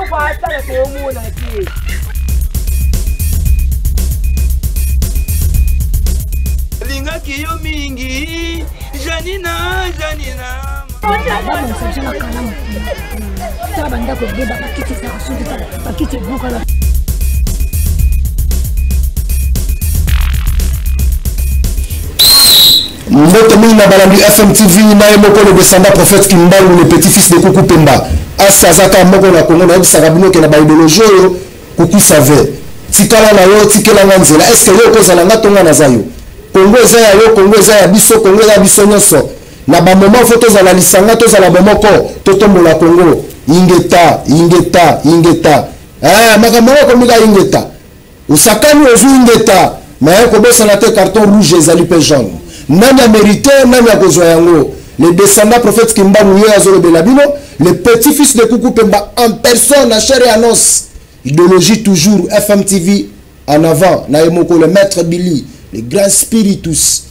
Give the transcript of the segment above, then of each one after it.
Eloko asala toomona te. Lingaki yo mingi Janina Janina. Babongisa biso na kalamu tala bandako ebeba bakiti ezalaka soki tala bakiti ebukana. Mbote mingi na balandi FMTV na ye moko le descendant prophète Kimbangu le petit fils de Kuku Pemba. Asi aza kaka moko na Congo nayebisaka bino ke na ba idéologie oyo Kuku savait. Tikala na yo tikela nga nzela. Est-ce que yo okozala nga to nga naza yo? Congo eza ya yo, Congo eza ya biso, Congo eza ya biso nyonso. Na ba moment faut tozala lisanga, tozala bomoko, totombola Congo. Ingeta, ingeta, ingeta. Eh, makambo yango ekomi ka ingeta. Osakani ozui ingeta mais kobosana te carton rouge ezali pe jaune. Nani a merite nani akozwa yango? Le descendant prophète Kimbangu ye azolobela bino le petit fils de Kuku Pemba en personne en chair et en os. Idéologie toujours FMTV en avant na ye moko le maître Billy le grand spiritus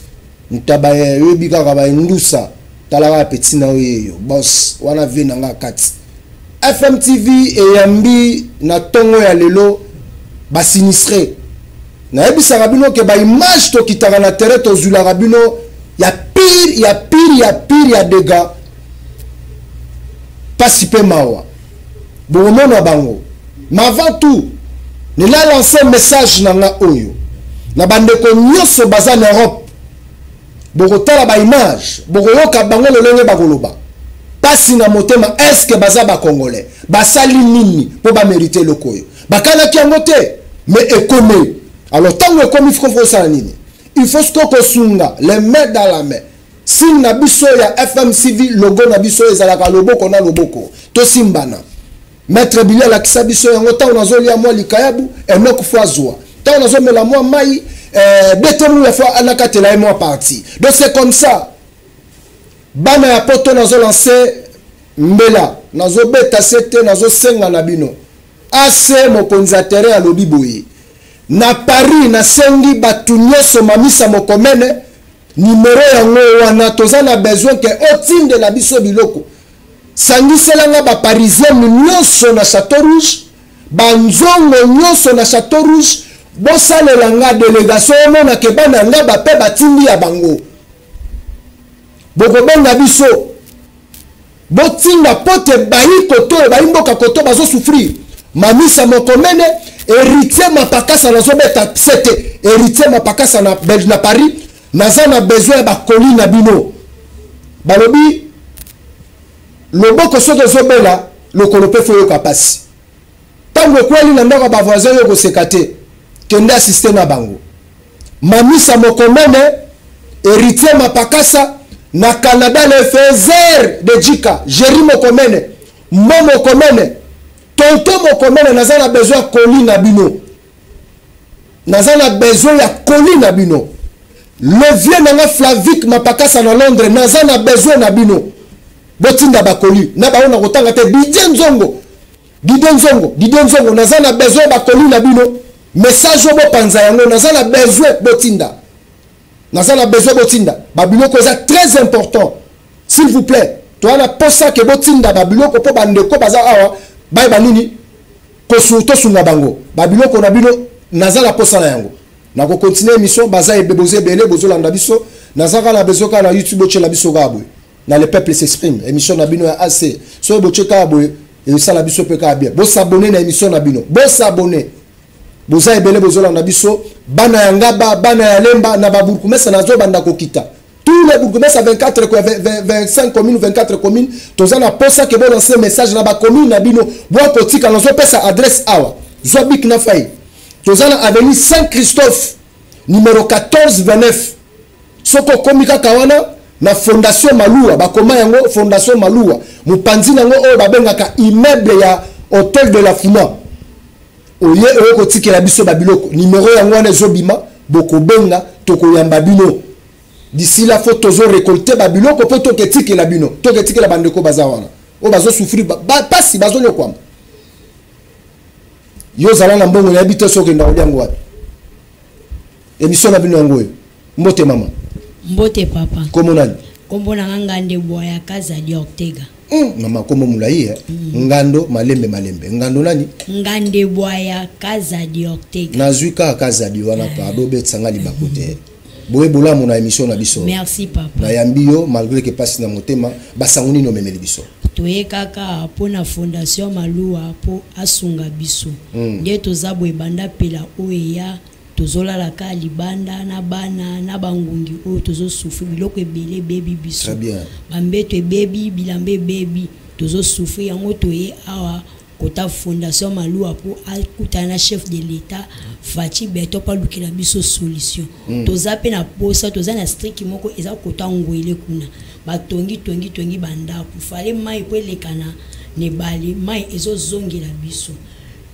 ntaba oyebi kaka ba ndusa tala kaka petit na yo yeyo boss wana vie na nga kati. FMTV eyambi na tongo ya lelo ba sinistré. Nayebisaka bino ke ba image tokitaka na terrain tozwilaka bino ya pire ya pire ya pire ya dégâts pasi pe mawa bokomona bango. Mais avant tout nela lancer message na nga oyo na bandeko nyonso baza na Europe. Bokotala ba image, bokoyoka bango lolenge bakoloba. Pasi na motema, est-ce que baza ba Congolais? Basali nini po ba meriter eloko oyo? Bakanaki yango te, mais ekomi. Alors tango ekomi, faut kosala nini? Il faut sikoyo kosunga les mains dans la main. Signe na biso ya FMCV, logo na biso ezalaka loboko na loboko. Tosimbana. Maître Billy alakisa biso yango ntango nazolia mwa likayabu, Enoch fo azwa. Ntango nazomela mwa mai, BT Mouya fo anakatela ye mwa parti. Donc c'est comme ça. Bana ya poto nazo lancer mbela, nazobeta sete, nazosenga na bino. AC mokonzi ya terrain alobi boye. Na Paris nasengi bato nyonso mamisa mokomene numero yango wana toza na besoin ke otindela biso biloko. Sangisela nga ba parisienne nyonso na Chateau Rouge, ba nzongo nyonso na Chateau Rouge, bosalela nga delegation omona ke bana nga ba pe batindi ya bango. Bokobenga biso botinda pote bayi koto bayi mboka koto bazo souffrir. Mamisa Mokomene, héritier Mapakasa nazobeta sete, héritier Mapakasa na Belge na Paris, naza na besoin ya ba colis na bino. Balobi loboko soki ezobela lokolo pe fo yoka pasi. Tango ekweli na ndako ya ba voisin yo koseka te. Kende assister na bango. Mamisa Mokomene, héritier Mapakasa na Canada le faiseur de Djika, Jerry Mokomene, Mo Mokomene, Tonton Mokomene naza na besoin ya colis na bino. Naza na besoin ya colis na bino. Le vieux nanga Flavic Mapakasa na Londres naza na besoin na bino. Botinda ba colis na bango na kotanga te Didier Nzongo. Didier Nzongo, Didier Nzongo naza na besoin ba colis na bino. Message oyo bopanza yango naza na besoin botinda. Naza na besoin botinda. Ba biloko eza très important. S'il vous plaît, toza na posa ke botinda ba biloko po ba ndeko baza awa bayeba nini tosunga bango. Ba biloko na bino naza na posa na yango. Nako continuer émission baza ebe boza ebele bozolanda biso. Naza kaka na besoin kaka na YouTube botiela biso kaka boye. Na le peuple s'exprime émission na bino ya AC. Soki botie kaka boye esala biso pe kaka bien. Bo s'abonner na émission na bino. Bo s'abonner. Boza ebele bozolanda biso bana ya Ngaba, bana ya Lemba na ba bourgmestre nazo banda kokita. Tous les bourgmestres 24 quoi, 25 communes, 24 communes, toza na posa ke bo lancer message na ba commune na bino. Bo kotika nazo pesa adresse awa. Zwa bic na feuille. Toza na avenue Saint-Christophe numéro 14 29. Soko okomi kaka wana na fondation Maluwa, bakoma yango fondation Maluwa. Mopanzi nango oyo babengaka immeuble ya hôtel de la Funa. Oye oyo kotikela biso ba biloko. Numéro yango wana ezobima, bokobenga tokoyamba bino. D'ici là faut tozo récolter ba biloko po toketikela bino. Toketikela bandeko baza wana. Oyo bazo souffrir ba pasi bazo nyokwama. Yo zala na mbongo nayebi te soki okenda kolia yango wapi. Émission na bino yango oyo. Mbote mama. Mbote papa. Kombo nani? Kombo na nga Ngande Bwaya Kazadi Ortega. Mama kombo molai eh? Ngando malembe malembe. Ngando nani? Ngande Bwaya Kazadi Ortega. Nazwi kaka Kazadi wana, pardon, obetisanga libaku te. Boye bolamu na émission na biso. Merci papa. Nayambi yo malgré ke pasi na motema. Basango nini omemeli biso? Toye kaka mpona Fondation Maluwa mpo asunga biso. Nde toza boye, banda mpela oyo eya, tozolala kaka libanda na bana na bangungi oyo, tozosouffrir, biloko ebele ebebi biso. Très bien. Bambeto ebebi, bilamba ebebi, tozosouffrir. Yango toye awa kota Fondation Maluwa mpo akutana na chef de l'État Fatshi Béton mpo alukela biso solution. Toza mpe na posa, toza na strict moko eza kota Ngwele kuna, batongi tongi tongi bandako, fale mai mpo elekana na ebale, mai ezozongela biso.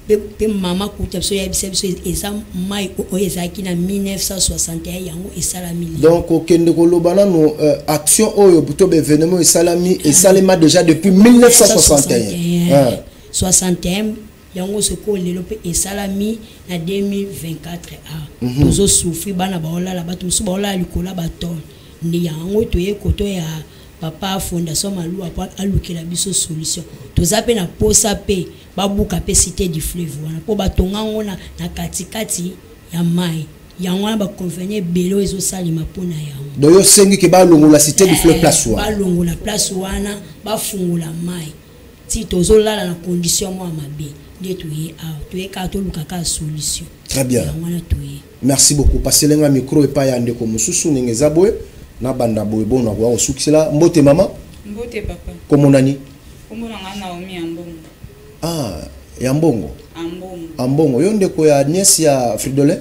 Mpe mama kuta biso, oyebisa biso eza mai oyo ezalaki na 1961, yango esalami lelo. Donc okende koloba nano action oyo to baévénement esalami, esalema déjà depuis 1961. Ah. 61 yango sikoyo lelo mpe esalami na 2024 a tozosouffrir, bana baolala, bato mosusu baolala likolo ya batone. Nde yango toye koto ya papa Fondation Maluwa mpo alukela biso solution. Toza mpe na posa mpe babuka mpe Cité du Fleuve wana mpo batonga yango na katikati ya mai. Yango wana baconvenient ebele oyo ezosalema mpona yango. Donc yo osengi ke balongola Cité du Fleuve place wana? Balongola place wana, bafungola mai. Ti tozolala na condition mwa mabe. Nde toye awa, toye kaka toluka kaka solution. Très bien. Yango wana toye. Merci beaucoup. Paselenga micro epai ya ndeko mosusu. Ndenge eza boye, nabanda boye bona koya kosukisela. Mbote mama. Mbote papa. Kombo nani? Kombo na nga Naomi ya Mbongo. Ah, ya Mbongo. Ambongo. Ambongo, yo ndeko ya nièce ya Fridolin?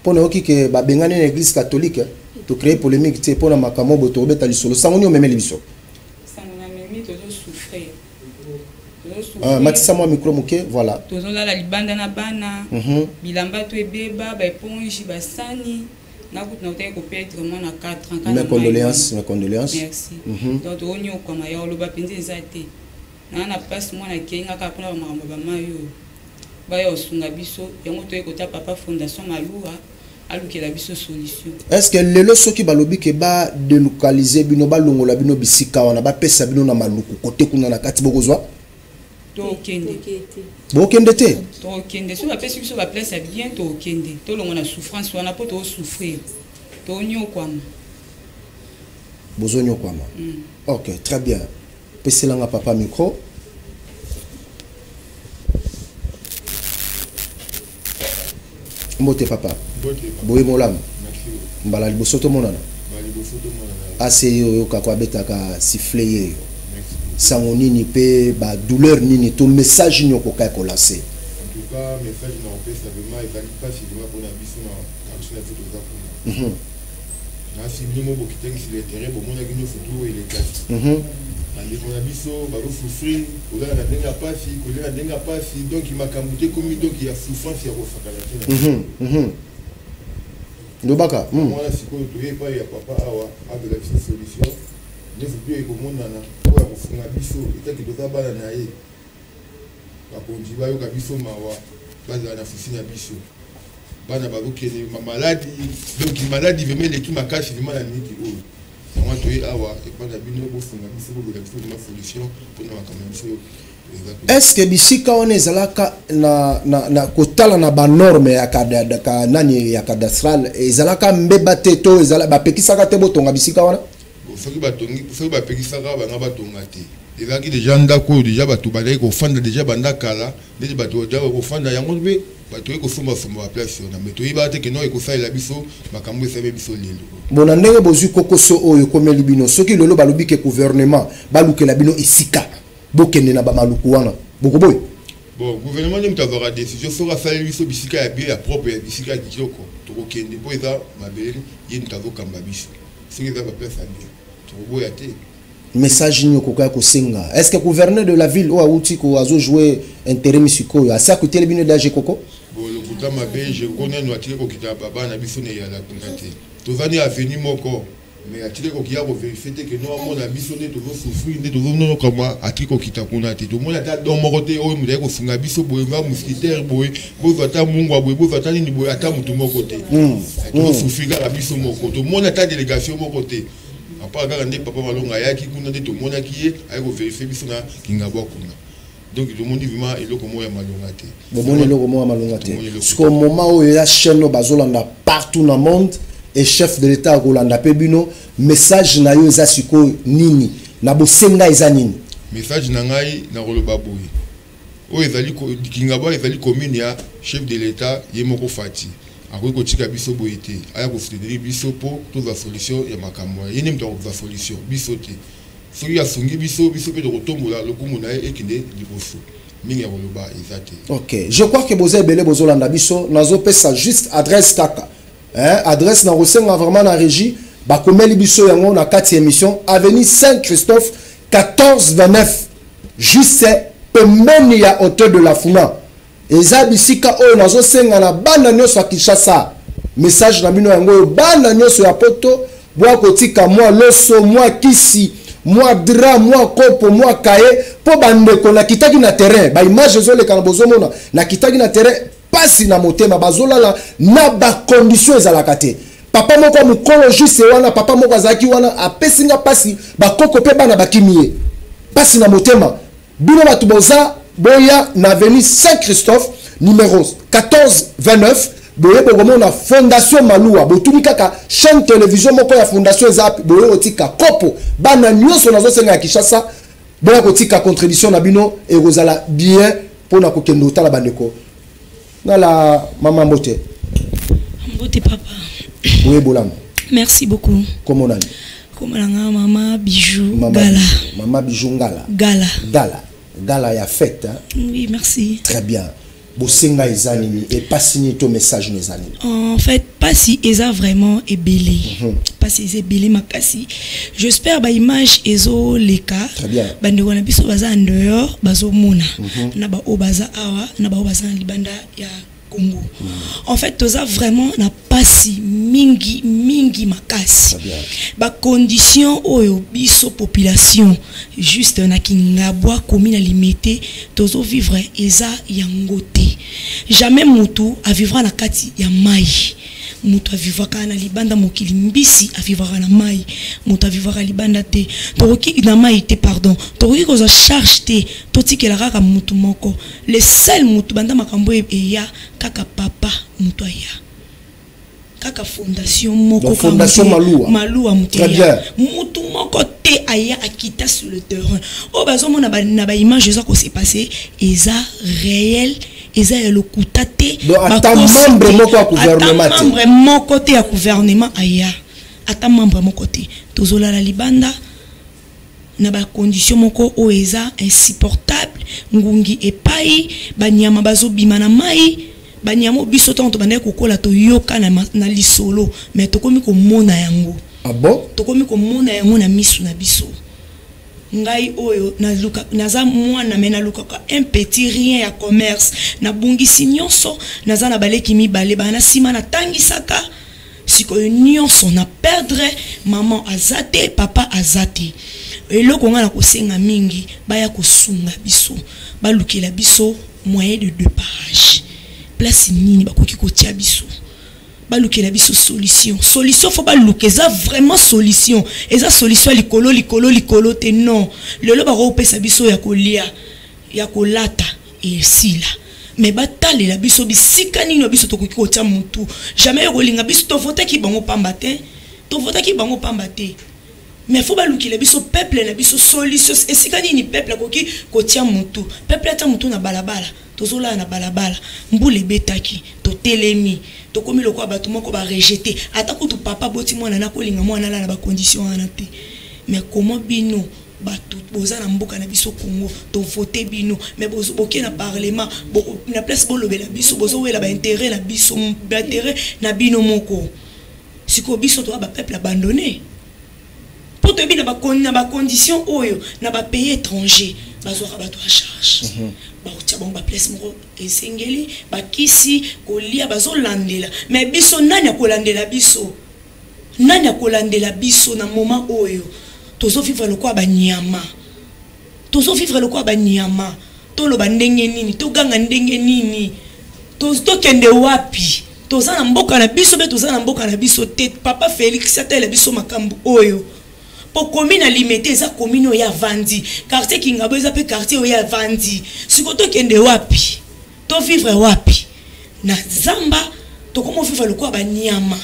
Mpo nayoki ke babengani na église catholique. Tocréer polémique te mpo na makambo boye, tokobeta lisolo. Sango nini omemeli biso? Sango na memi, tozosouffrir. Ah, matisa mwa micro moke, voilà. Tozolala libanda na bana. Bilamba to ebeba, baéponge, basani. Nakutu nautaki koperdre mwana 4 ans. Mes condoléances, mes condoléances. Merci. Donc toonyokwama, ya oloba mpenza eza te. Naa na mpasi, mwana akei nga kaka mpona bamakambo ya bamai oyo. Baya kosunga biso. Yango toye kota papa Fondation Maluwa alukela biso solution. Est ce que lelo soki balobi ke badélocaliser bino, balongola bino bisika wana, bapesa bino na Maluku kote kuna na kati, bokozwa? Tokende. Bokende te? Tokende soki bapesi biso baplace ya bien. Tokende, tolongwa na souffrance wana mpo tozosouffrir, tonyokwama. Bozonyokwama. Ok, très bien. Peselanga papa micro. Mbote papa. Boye molamu? Mbala liboso tomonana ase ye oyokaka abetaka sifflet ye yo. Sango nini mpe badouleur nini to message nini okoka ya kolancer? En tout cas, message na kopesa, vraiment ezali mpasi vraiment mpona biso na quartier na biso. Toza kuna nasi, bino mo bokitaki sur le terrain, bomonaki nyonso tu oyo elekaki. Bandeko na biso bazosouffrir, kozala na ndenge ya pasi, kolia na ndenge ya pasi. Donc makambo te ekomi donc ya souffrance ya kosakana te na Lobaka. Mwana sikoyo toye epai ya papa awa azela biso solution nyonso tu ekomonana oyo ya kofunga biso etaki toza bana na ye. Bakonzi bayoka biso mawa, bazala na souci na biso. Bana bazokende maladie, donc maladie vraiment eleki makasi vraiment na miniti oyo. Yango toye awa epai na bino, bofunga biso, boluka biso vraiment solution mpona makambo na biso eza. Est ce que bisika wana ezalaka na kotala na banorme ya nani ya cadastral, ezalaka mbeba te to ezala bapekisaka te botonga bisika wana? Bon, soki batongi, soki bapekisaka banga batonga te, ezalaki déjà ndako oyo déjà bato bazalaki kofanda déjà banda kala. Ndeti bato déjà kofanda yango mpe bato oye kosombasomba baplace wana, mais toyebaka te keno ekosalela biso makambo esalemi biso lelo. Bon, na ndenge bozwi kokoso oyo ekomeli bino, soki lelo balobi ke gouvernement balukela bino esika bokende na bamaluku wana, bokoboya? Bon, gouvernement nde moto azwaka décision. Soki asaleli biso bisika ya bien, ya propre, ya bisika ya kitoko, tokokende mpo eza mabele. Ye moto azokamba biso. Soki eza baplace ya bien, tokoboya te. Message nini okoka kosenga? Est ce que gouverneur de la ville oyo awuti ko azojouer intérim sikoyo asi akuteli bino dage koko? Bon, lokuta mabe, je nano atiki kokita baba na biso na eyala kuna te. Toza ni avenue moko, mais atiki kokiya kovérifier te ke no amona biso nde tozosouffrir, nde tozonokama. Atiki kokita kuna te. Tomoni ata don moko te oyo moto aye kosunga biso boye, nga moustiquaire boye, bozwa ata mungwa boye, bozwa ata nini boye, ata motu moko te. Tozosouffrir kaka biso moko. Tomoni ata délégation moko te. Apart kaka nde papa Malonga ayaki kuna nde tomonaki ye aye koverifier biso na Kingabwa kuna. Donc tomoni vraiment eloko moko ya malonga te. Bomoni eloko moko ya malonga te. Sikoyo moment oyo ya chaîne oyo bazolanda partout na monde et chef de l'État akolanda mpe bino, message na yo eza sikoyo nini? Na bosenga eza nini? Message na ngai nakoloba boye, oyo ezali Kingabwa ezali commune ya chef de l'État ye moko Fati. Akoki kotika biso boye te, aya kosoutenir biso mpo tozwa solution ya makambo wana. Ye nde moto akozwa solution, biso te. Soki asungi biso, biso mpe tokotombola lokumu na ye ekende liboso. Mingi ya koloba eza te. Ok, je crois que boza ebele bozolanda biso. Nazopesa juste adresse kaka, hein, adresse na kosenga vraiment na régie bakomeli biso yango na kati ya émission. Avenue Saint Christophe 1429, juste pembeni ya Hôtel de la Funa. Eza bisika oyo nazosenga na bana nyonso ya Kinshasa, message na bino yango oyo, bana nyonso ya poto bwa kotika mwa loso, mwa kisi, mwa drap, mwa kopo, mwa kaye mpo bandeko. Nakitaki na terrain, baimage ezoleka na bozomona, nakitaki na terrain, pasi na motema, bazolala na bacondition ezalaka te. Papa moko ya mokolo juste wana, papa moko azalaki wana, apesi nga pasi, bakoko mpe bana bakimi ye, pasi na motema. Bino bato boza boya na avenue Saint Christophe numéro 1429, boye bokomona Fondation Maluwa. Botuni kaka chaîne télévision moko ya fondation eza wapi, boye kotika kopo. Bana nyonso nazosenga ya Kinshasa, boya kotika contribution na bino, ekozala bien mpona kokende kotala bandeko. Nala mama, mbote. Mbote papa. Boye bolamu. Merci beaucoup. Kombo nani? Kombo na nga mama Bijou. Mama Gala. Mama Bijou Ngala. Gala. Gala. Gala ya fête, hein? Oui, merci. Très bien. Bosenga eza nini epasi nini to message no eza nini? En fait, pasi eza vraiment ebele. Pasi eza ebele makasi. J'espère baimage ezoleka. Très bien. Bandeko na biso baza en dehors bazomona, na baoyo baza awa, na baoyo baza na libanda ya Congo. En fait, toza vraiment na pasi mingi mingi makasi. Très bien. Bacondition oyo biso population juste na Kingabwa, komi na Limete, tozovivre eza yango te. Jamais mutu avivra na kati ya mai. Moto avivaka na libanda mokili, mbisi avivaka na mai, moto avivaka libanda te. Tokoki na mai te, pardon, tokoki kozwa charge te, totikela kaka motu moko. Le seul motu banda makambo eya kaka papa moto aya kaka fondation moko. Donc, Fondation Maluwa. Maluwa moto Très aya. bien. Mutu moko te aya akita sur le terrain. Oyo bazomona na baimage eza kose passe eza réel, eza ya lokuta te. Donc, ata Bakosi membre te. moko ya gouvernement Ata te. membre moko te ya gouvernement aya, ata membre moko te. Tozolala libanda na bacondition moko oyo eza insupportable. Ngungi epai, banyama bazobima na mai, banyama oyo biso ntango tobandaki kokola toyoka na lisolo, mais tokomi komona yango. Ah bon? Tokomi komona yango na misu na biso. Ngai oyo naluka, naza mwana me nalukaka un petit rien ya commerce, nabungisi nyonso. Naza na baleki mibale bana nsima natangisaka, sikoyo nyonso na perdre. Mama aza te, papa aza te. Eloko ngai na kosenga mingi, baya kosunga biso, balukela biso moyen de départ, place nini bakoki kotia biso, balukela biso solution. Solution fo baluka, eza vraiment solution, eza solution ya likolo likolo likolo te. Non, lelo bakopesa biso ya kolia, ya kolata, esila, mais batalela biso bisika nini oyo biso tokoki kotia motu. Jamais yo kolinga biso tovotaki bango pamba te, tovotaki bango pamba te, mais fo balukela biso peuple na biso solution, esika nini peuple akoki kotia motu. Peuple atia motu na balabala, tozolala na balabala. Mbula ebetaki, totelemi, tokomi lokola bato moko barejeter. Ata kutu papa boti mwana na kolinga mwana ala na bacondition wana te. Mais comment bino bato boza na mboka na biso Congo, tovote bino, mais boke na parlement, na place bolobela biso, bozowela baintérêt na biso, baintérêt na bino moko. Sikoyo biso toza bapeuple abandonné, mpo toyebi na bacondition oyo na bapays étranger bazwaka bato ya charge, bakotia bango baplace moko esengeli, bakisi, kolia, bazolandela. Mais biso, nani akolandela biso? Nani akolandela biso na moment oyo tozovivre lokola banyama? Tozovivre lokola banyama. Toloba ndenge nini? Toganga ndenge nini? Tokende wapi? Toza na mboka na biso mpe toza na mboka na biso te. Papa Félix atalela biso makambo oyo. Mpo commune ya Limete eza commune oyo avandi, quartier Kingabo eza mpe quartier oyo avandi. Sikoyo tokende wapi? To vivre wapi? Na zamba tokomi ovivre lokola banyama.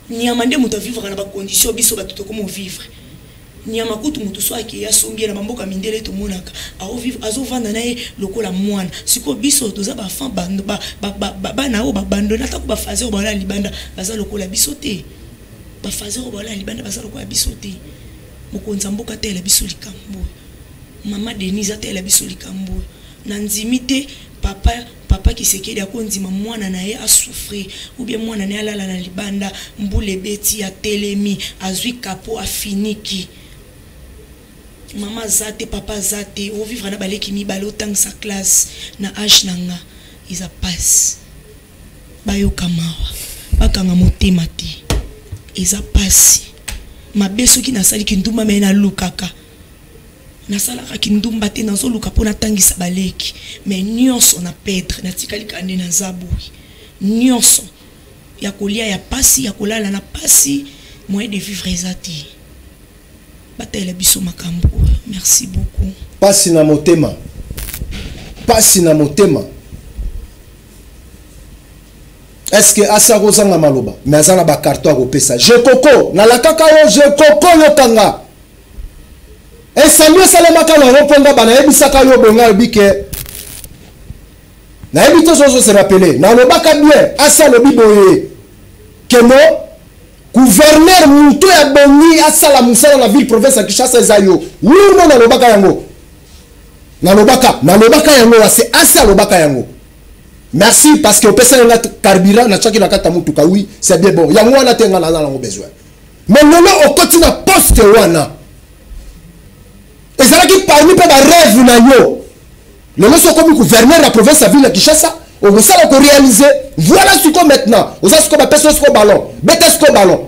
Nyama nde moto avivraka na bacondition, biso bato tokomi ovivre nyama kutu moto so akei asombi ye na bamboka mindele, tomonaka azovanda na ye lokola mwana. Sikoyo biso toza bafan, bana oyo babandone, atako bafaze oyo baola libanda baza lokola biso te, bafaze oyo baola libanda baza lokola biso te. Mokonzi ya mboka ateyela biso likambo oyo, mama Denise ateyela biso likambo oyo. Nandimi te papa Kisekedi akondima mwana na ye asouffrir, ou bien mwana na ye alala na libanda, mbula ebeti, atelemi, azwi kapo, afiniki. Mama aza te, papa aza te, ovivre na baleki mibale, otangisa classe na age na nga, eza pasi. Bayoka mawa, bakanga motema te, eza pasi. Mabe soki nasali kindumba, me nalukaka, nasalaka kindumba te, nazoluka mpo natangisa baleki, me nyonso na pedre, natikali kaka nde naza boye. Nyonso ya kolia ya pasi, ya kolala na pasi, moyen de vivre eza te. Batayela biso makambo oyo. Merci beaucoup. Pasi na motema, pasi na motema. Est-ce que asa kozanga maloba, mais aza na bacarton akopesa. Jekoko, nalakaka yo, Jekoko, yokanga esandi esalemaka na yango mpo nga banayebisaka yo bonga alobi ke nayebi te, sozo se rappeler, nalobaka bien. Asi alobi boye keno gouverneur moto ya bongi asala mosala na ville province ya Kinshasa eza yo. Wuno nalobaka yango, nalobaka yango, ase asi alobaka yango. Merci, parce que opesaki nga carburant, natiaki na kati ya motuka. Oui, c'est bien bon, yango wana te nga naza nango besoin. Mais lelo okoti na poste wana, ezalaki parmi mpe barêve na yo. Lelo so okomi gouverneur ya province ya ville ya Kinshasa, okosala koréaliser. Voilà, sikoyo maintenant oza sikoyo, bapesi yo sikoyo ballon, beta sikoyo ballon.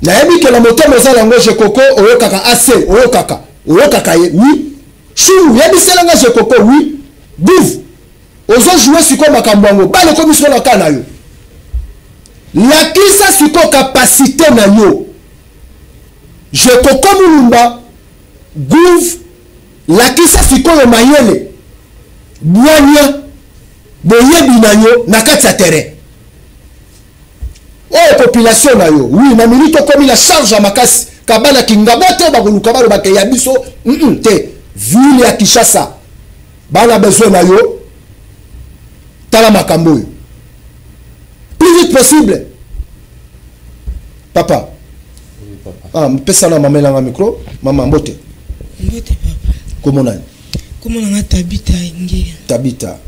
Nayebi ke na motema oza nango. Jekoko, oyokaka ac, oyokaka ye. Oui, chou, yebiselanga Jekoko. Oui, gouv, ozojoue sikoyo makambo yango, bale ekomi sikoyo na ka na yo. Lakisa sikoyo kapasité na yo, Jekoko Mulumba. Gouv, lakisa sikoyo mayele, bwania, boyebi na yo na kati ya terrain oyo population na yo. Oui, na minute okomi na charge ya makasi, kabana Kingabo te, bakoluka balobaka ya biso te. Ville ya Kinshasa bana besoin na yo. Tala makambo oyo plus vite possible, papa. Oui, papa. Ah, pesa na mama elanga micro. Mama, mbote. Mbote, papa. Kombo nani? Kombo nanga Tabita Ngeya. Tabita,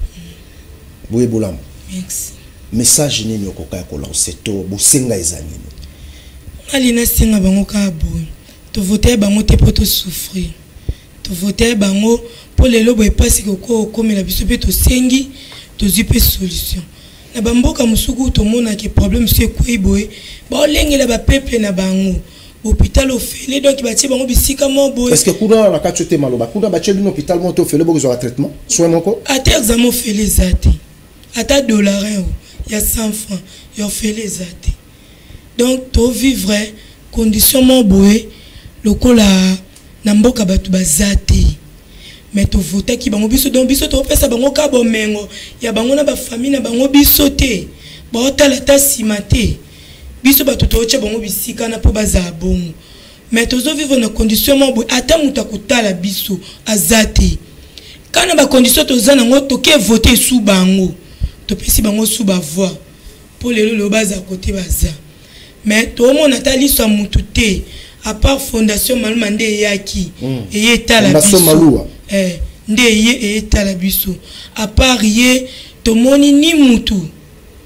boye bolamu. Merci. Message nini okoka ya kolancer to bosenga eza nini? Ngali nasenga bango kaka boye: tovote bango te mpo tosouffrir, tovote bango mpo lelo boye mpasi koko okomela biso, mpe tosengi tozwi mpe solution. Na bamboka mosuku tomonaki problème so ekwei boye, baolengela bapeuple na bango, hôpital ofele, donc batie bango bisika moko boye. Est ce que kuna na kati te maloba, kuna batie bino hôpital moko te ofele, bokozwaka traitement, soin moko? Ata examen ofele eza te, ata dollarin o ya 100 franc ya ofele eza te. Donc tovivre condition moko boye lokola na mboka bato baza te, mais tovotaki bango biso. Donc biso topesa bango ka bomengo ya bango na bafamille na bango, biso te. Baotala ata nsima te. Biso bato tootya bango bisika na mpo bazala bongo, mais tozovivre na condition moko boye, ata moto akotala biso aza te. Kaka na bacondition toza nango, toke vote esu bango, topesi bango su bavoix mpo lelo lelo baza kote baza, mais toomona ata liso ya mutu te, à part fondation Maluma nde eyaki eye etala Fondation biso. Malua. Eh, nde eye eyetala biso. À part ye, tomoni ni mutu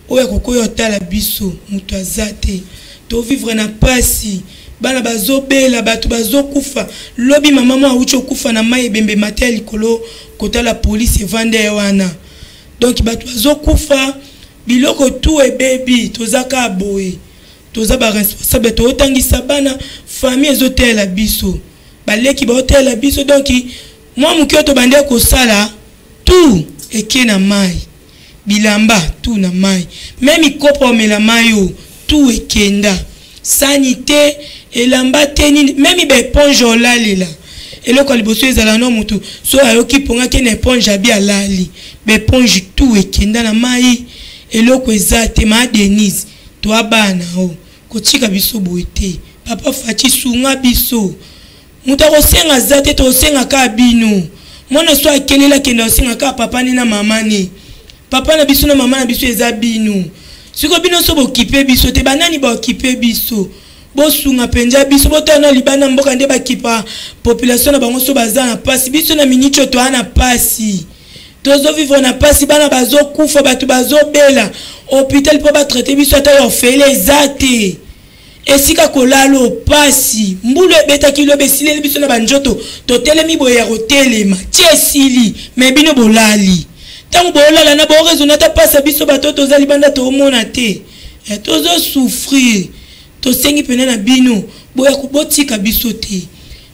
oyo akoki oyo otala biso, mutu aza te. Tovivre na pasi, bana bazobela, bato bazokufa. Lobi mama mo awuti okufa na mai, ebembe mate ya likolo kotala polisi evanda ye wana. Donc bato bazokufa, biloko tu ebebi, toza kaka boye. Toza baresponsable, tootangisa bana, famille ezotelela biso, baleki baotelela biso. Donc mwa moke oyo tobandi kosala, tout eke na mai, bilamba tout na mai, même kopo omela mai oyo, tout ekenda, sani te. Elamba te nini meme ba eponge olalela eloko ya liboso ezala no mutu so ayoki ponga ake na eponge abi alali ba eponge tout ekenda na mayi eloko eza te ma Denise toa bana o kotika biso boye te papa Fatshi sunga biso moto akosenga aza te tokosenga kaka bino mwana so akeleli akenda kosenga kaka papa ne na mama ne Papa na biso na mama na biso eza bino. Siko bino so bokipe biso te banani baokipe biso? Bosunga mpenza biso botala na libanda mboka nde bakipa population na bango so baza na pasi. Biso na miniti oyo toa na pasi. Tozo vivre na pasi bana bazokufa bato bazobela hôpital mpo batraite biso ata ya ofele eza te. Esika kolala oyo pasi. Mbula ebetaki lobi esileli biso na banjoto totelemi boye ya kotelema ti esili mais bino bolali ntango bolala na boraisonne ata pasi ya biso bato oyo toza libanda toomona te eh, tozo souffrir tosengi mpena na bino boya botika biso te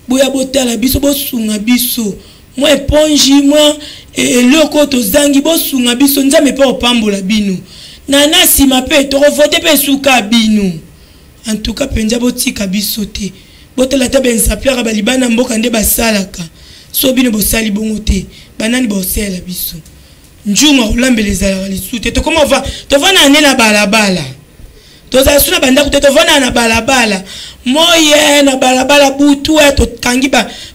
boya botala biso bosunga biso mwa eponge mwa eh, eloko oyo tozangi bosunga biso nzambe mpe opambola bino na na nsima mpe tokovote mpe esuka bino en tout cas mpenza botika biso te botala ata bainsaplaka balibana mboka nde basalaka so bino bosali bongo te banani baosalela biso njungu akolambela ezalaka lisusu te tokoma ova tovanda nde na balabala tozala su na bandako te tovanda na balabala moye na balabala butu eh, tokangi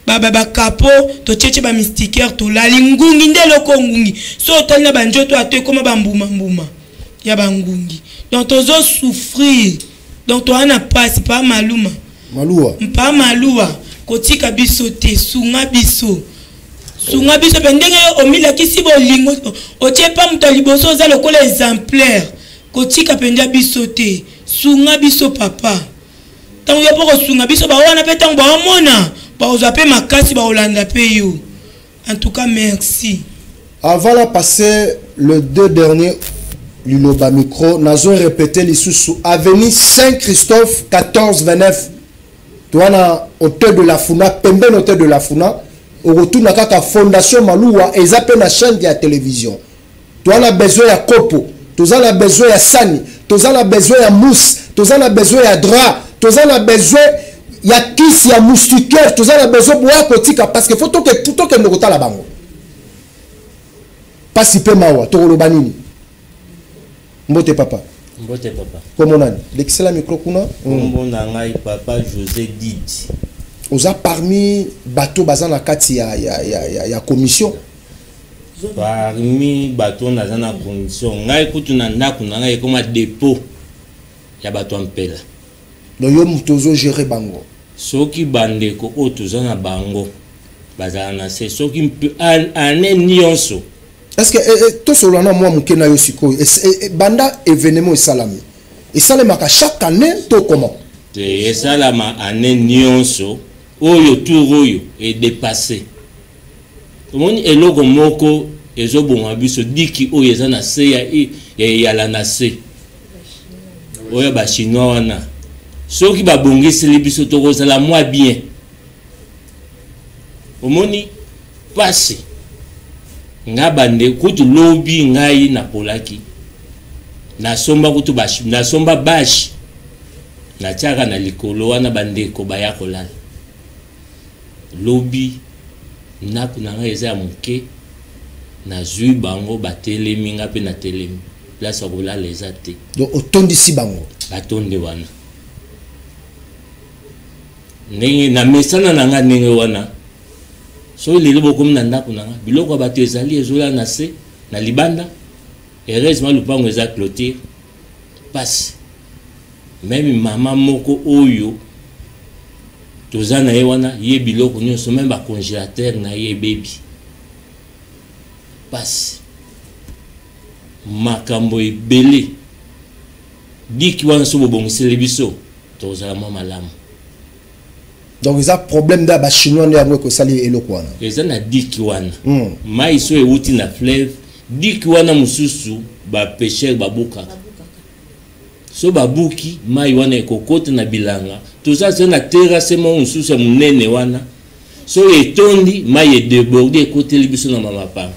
bakapo totietie bamystiquaire tolali ngungi nde eloko ngungi so otali na banjoto ato ekoma bambumambuma ya bangungi donc tozo souffrir donc toza na pasi pa maluma maluwa mpa maluwa kotika biso te sunga biso sunga biso mpe ndenge yo omilakisi bolingo otie pa moto ya liboso oza lokola exemplaire kotika mpenza biso te sunga biso papa ntango yo mpo kosunga biso bawana mpe ntango baomona bakozwa mpe makasi bakolanda mpe yo en tout cas merci avant la passer le deux dernier liloba micro nazo répéter lisusu avenue saint christophe 14 29 toa na hôtel de la funa pembeni hôtel de la funa okotuna kaka fondation maluwa eza mpe na chaîne ya télévision toa na besoin ya kopo toza na besoin ya sani toza na besoin ya mousse toza na besoin ya drap toza na besoin ya kisi ya moustiquaire toza na besoin boya kotika parce que fo tokende kotala bango pasi mpe mawa tokoloba nini mbote papa mbote papa kombo nani lekisela micro kuna kombo na ngai papa josé didi oza parmi bato baza na kati ya, ya, ya, ya, ya commission parmi bato oyo naza na condition ngai kutu na ndako na ngai ekoma depot ya bato ya mpela donc yo moto ozogere bango soki bandeko oyo toza na bango bazala na se soki année nyonso est ce que eh, eh, tosolola na mwa moke na yo sikoyo eh, banda événement esalami esalemaka chaque année to comment te esalama année nyonso oyo tour oyo edepasse omoni eloko moko ezoboma biso diki oyo eza na se ya eyala na se oyo bachinois wana soki babongiseli biso tokozala mwa bien omoni pasi nga bande kutu lobi ngai napolaki nasomba kutu nasomba bashe natiaka na likolo wana bandeko baya kolala lobi ndako na ngai eza ya moke nazwi bango batelemi ngai mpe natelemi place ya kolala eza te donc otondisi bango batondi wana ndenge na mesana na ngai ndenge wana soki lelo bokomi na ndako na ngai biloko ya bato ezali ezolala na se na libanda heureusement lupango eza clôture pasi meme mama moko oyo toza na ye wana ye biloko nyonso meme bacongélateur na ye ebebi pasi makambo ebele diki wana so bobongiseli biso tokozala mwa malamu donc eza problème nde ya bachinois nde yango ekosali eloko wana eza na diki wana mm. mai so euti na fleuve diki wana mosusu bapêcheur babukaka so babuki mai wana ekokota na bilanga toza se na terrasse moko mosusu ya monene wana so etondi mai edeborde ekoteli biso na mamapanga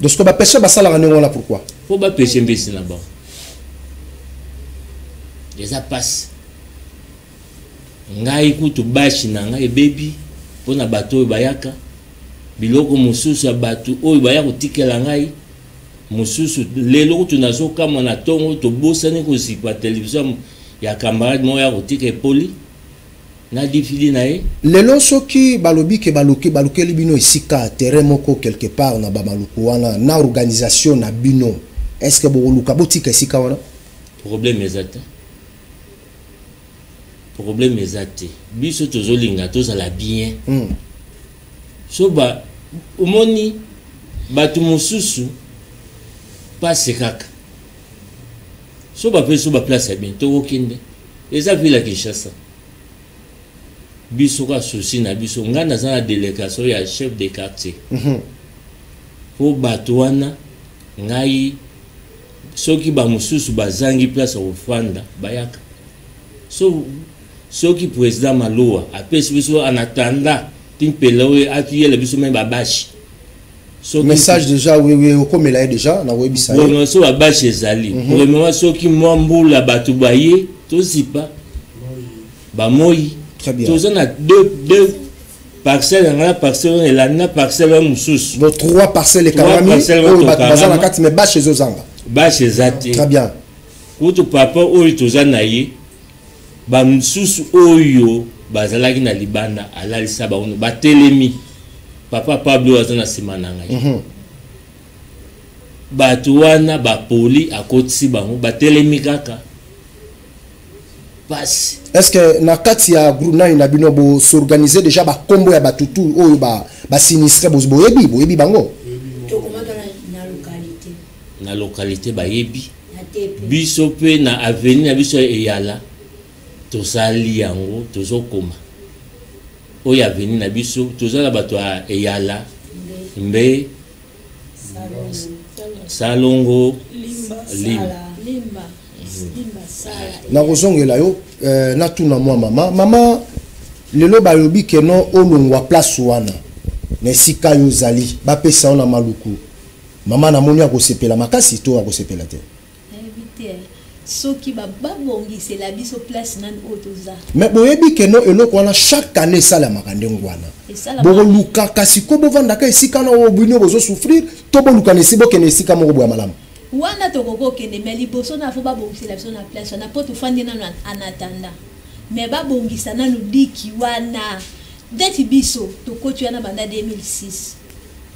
donc sikoyo bapêcheur basalaka ndenge wana pourquoi mpo bapêche mbisi na bango eza mpasi. Ngai kutu bashi na ngai ebebi mpo na bato oyo bayaka, biloko mosusu ya bato oyo baya kotikela ngai mosusu. Lelo kutu nazokamwa, na ntongo tobosani kozipa televizio ya camarade moko ya kotika epoli na dvd na ye. Lelo soki balobi ke baluki balukeli bino esika terrain moko quelque part na bamaluku wana na organisation na bino, est ce que bokoluka botika esika wana? Problème eza te, problème eza te. Biso tozolinga tozala bien. So ba omoni bato mosusu pase kaka so bapesi so baplace ya bien, tokokende. Eza ville ya Kinshasa, biso ka souci na biso. Ngai naza na délégation ya chef de quartier mpo bato wana ngai soki bamosusu bazangi place ya kofanda bayaka. So soki président Maloa apesi biso en attendant ti mpela oyo atuyela biso me babashi. Message déjà, oui oui, okomela ye déjà na koyebisa ye. Bon, so babashi ezali premièrement, soki mwa mbula bato baye tozipa bamoi. Très bien. Toza na deux parcelle yanga na parcelle oyo elandi na parcelle oyo mosusu. Bon, trois parcelles ekangami oyo bato baza na kati, mais bâche ezozanga. Bâche eza te. Très bien. Kutu papa oyo toza na ye, bamosusu oyo bazalaki na libanda alalisa bango batelemi. Papa Pablo aza na nsima na ngai. Bato wana bapoli akotisi bango batelemi kaka pasi. Est ce que na kati ya groupe nani na bino bos'organiser déjà bakombo ya bato tu oyo basinistre, boyebi boyebi bango? Tokomaka na localité. Na localité bayebi. Na tepe. Biso mpe na avenue na biso eyala tosali yango, tozokoma oyo avenue na biso. Toza na bato ya Eyala, Mbe, Salongo, Limba. Limba, Limba, Sala. Nakozongela yo, natuna mwa mama. Mama, lelo balobi ke no olongwa place wana na esika yo ozali, bapesa yo na Maluku. Mama, namoni akosepela makasi to akosepela te? Nayebi te, soki babongisela biso place nani oyo toza. Mais boyebi ke no eloko wana chaque année esalamaka ndenge wana. Esalamaka. Bokoluka kasi ko bovandaka esika na oyo bino bozosouffrir to boluka na esi bokende esika moko boya malamu? Wana tokoki kokende, mais liboso na fo babongisela biso na place wana mpo tofandi nano en attendant. Mais babongisa nanu diki wana. Neti biso tokoti wana banda 2006,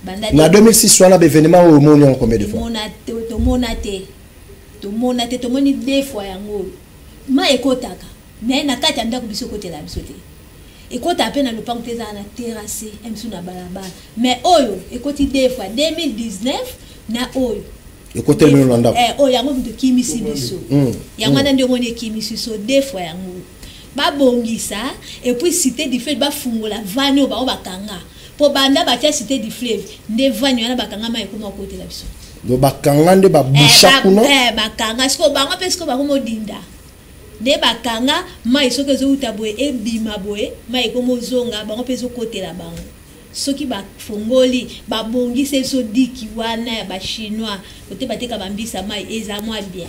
banda Na 2006 wana, baévénement oyo omoni yango combien de fois? Tomona te, tomona te, tomona te. Tomoni deux fois yango oyo ma ekotaka, mais na kati ya ndako biso ekotela biso te, ekotaka mpe na lopango te, ezala na terrasse misu na balabala. Mais oyo ekoti deux fois, 2019 na oyo. Ekoteli bino na ndako? Eh, oyo yango moto ekimisi biso. Yango wana nde omoni ekimisi biso deux fois. Yango babongisa, et puis Cité du Fleuve bafungola vanne oyo bango bakanga, mpo banda batia Cité du Fleuve nde vanne wana bakanga, mai ekoma kokotela biso. Donc bakanga nde babusha kuna? Eh, bakanga. Sikoyo bango mpe sikoyo bakoma odinda nde bakanga mai. Soki ezowuta boye, ebima boye, mai ekoma ozonga, bango mpe ezokotela bango. Soki bafongoli, babongisi biso diki wana ya bachinois kote bateka bambisa mai, eza mwa bien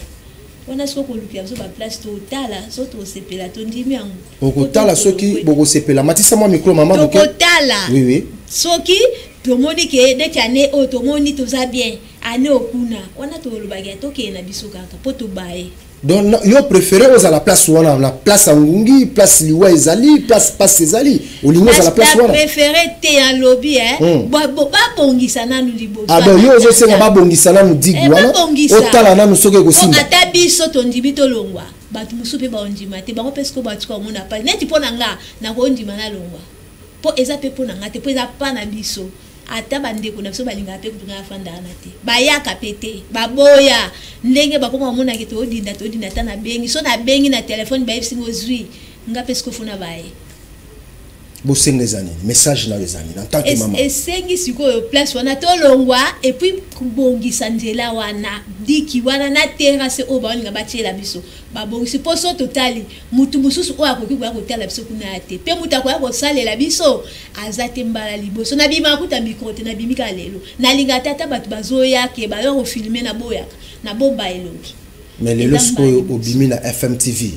wana. Soki kolukela biso baplace, totala so tosepela, tondimi yango. Okotala soki bokosepela. Matisa mwa micro, mama, moke. Tokotala. Oui oui. Soki tomoni ke neti ane oyo tomoni toza bien, ane okuna wana tolobaki ya tokende na biso kaka mpo tobaye. Donc yo préféré ozala place wana, na place ya ngungi, place liwa ezali, place pasi ezali, olingi ozala place wana? Préféré te, alobi eh. Babongisa nanu liboso. Ah, donc yo ozosenga babongisa nanu digue Eh, wana? Babongisa. Otala nanu soki ekosimba. Ata biso tondimi tolongwa, bato mosusu mpe baondima te. Bango mpe sikoyo batika omona pasi. Neti mpo na nga, nakondima nalongwa mpo eza mpe mpo na nga te, mpo eza pa na biso. Ata bandeko na biso balingaka mpe kutu ngai afanda wana te, bayaka mpe te, baboya ndenge bakoma bamonaki toodinda toodinda. Ata nabengi, so nabengi na telefone, bayebisi ngo ozwi nga mpe sikoyo funa baye. Bosenga eza nini? Message na yo eza nini en tant que mama? Esengi sikoyo place wana tolongwa, et puis kobongisa nzela wana, diki wana na terrasse oyo baolinga batiela biso, babongisi. Mpo so totali mutu mosusu oyo akoki koya kotala biso kuna ya te, mpe mutu akoya kosalela biso aza te. Mbala liboso nabimaka kuta micro te, nabimi kaka lelo. Nalinga te ata bato bazoya ke baya kofilmer, naboyaka, nabomba elongi. Mais lelo Eza sikoyo mbala. Obimi na FM TV.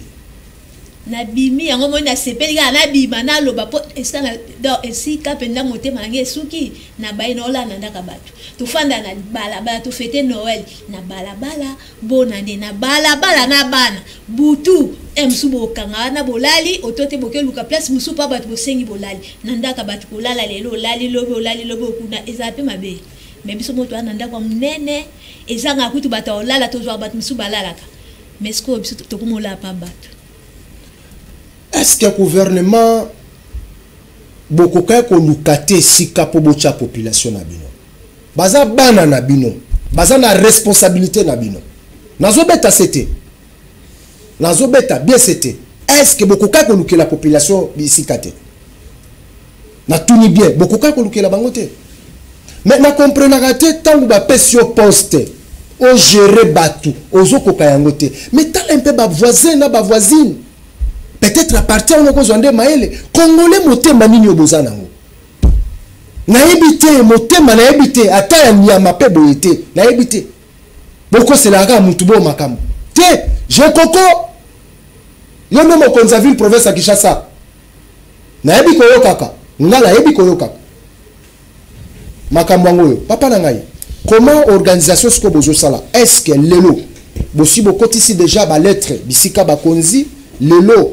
Nabimi yango moi nasepeli kaka nabima naloba mpo esika na donc esika mpenza motema na ngai esuki na baye naolala na ndaka bato tofanda na balabala tofete noel na balabala bonane na balabala na bana butu e mosusu bokanga wana bolali oto te bokeluka place mosusu mpo bato bosengi bolali na ndaka bato kolala lelo olali lobi olali lobi okuna ezala mpe mabe me biso moto wana na ndako ya monene ezangaka kutu bato ya kolala tozwaka bato mosusu balalaka mais sikoyo biso tokomolala pa bato. Est ce que gouvernement bokokaki koluka te esika mpo botya population na bino? Baza bana na bino, baza na responsabilité na bino. Nazobeta se te, nazobeta bien se te. Est ce que bokokaki kolukela population bisika te? Natuni bien, bokokaki kolukela bango te? Mais na comprenaka te ntango bapesi yo poste ogere bato ozokoka yango te, mais tala mpe bavoisin na bavoisine, peut-être à partir wana okozwa nde mayele. Congolais motema nini oyo boza nango? Nayebi te, motema nayebi te, ata ya nyama mpe boye te, nayebi te. Bokoselaka kaka mutu bo makambo te. Jekoko yo nde mokonzi ya ville province ya Kinshasa, nayebi koyokaka nga, nayebi koyokaka makambo yango oyo. Papa na ngai, comment organisation sikoyo bozosala? Est ce que lelo bosi bokotisi déjà balettre bisika bakonzi lelo?